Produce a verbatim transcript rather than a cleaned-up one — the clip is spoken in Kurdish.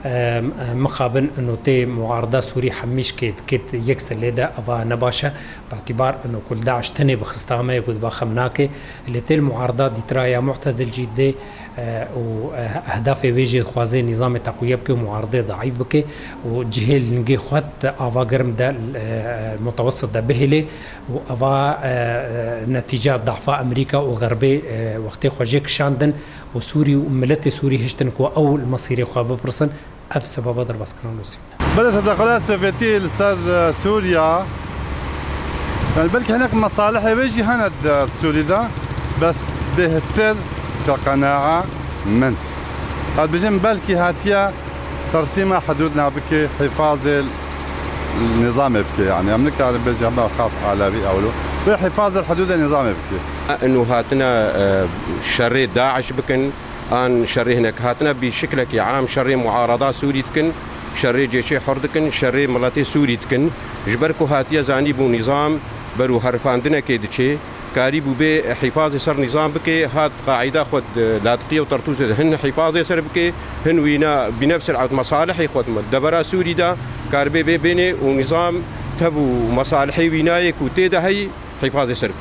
Em, em, mixabin ino tê muarda Sûrî hemîş kê dikit yek selê de eva ne baş e. Bi îtîbar ino ku li DAIŞ tenê bi xista me ku diba xem nake. Lê tê li muarda dîtiraya mu'tedil jî dê, e, û, e, ehdafê wê jî dixwaze nîzamê teqwiye bike û muaridê daîf bike û cihê li ningê xwe di ava germ de, e, mutewessit de bihêle û eva, e, e, netîca dafa Amerîka û Xerbê, e, wextê xwe jê kişandin û Sûrî û miletê Sûrî hiştin ku ew li mesîrê xwe bipirsin, ev sebeba derbazkirina Rûsya. Belê, tedexulat Sovyetî li ser, e, Sûriya, yani belkî hinek mesalihê wê jî hene di Sûrî de, bes bêhtir bi qenaa min. Ez dibêjim belkî hatiye tersîma hidûd nabike, hifazê nizamê bike, yani em nikarin bêjin hema xas alevî ewlo. Wê hifazê hidûdê nizamê bike. Inu hatine, e, şerê DAIŞ bikin, an şerê hinek hatine bî şiklekî am şerê muarada Sûrî dikin, şerê cêşê hur dikin, şerê miletê Sûrî dikin. Ji ber ku hatiye zanî bû nîzam ber û herifandinekê diçê, karî bû bê hîfazê ser nîzam bike, hat qaîda xwe di ladiqiye û tertûzê de hin hîfazê ser bike, hin wîna bînevsir ewt mesalihê xwe di devera Sûrî de, karibê bê bênê û nîzam tev û mesalihê wînayê ku tê de heyî hîfazê ser bike.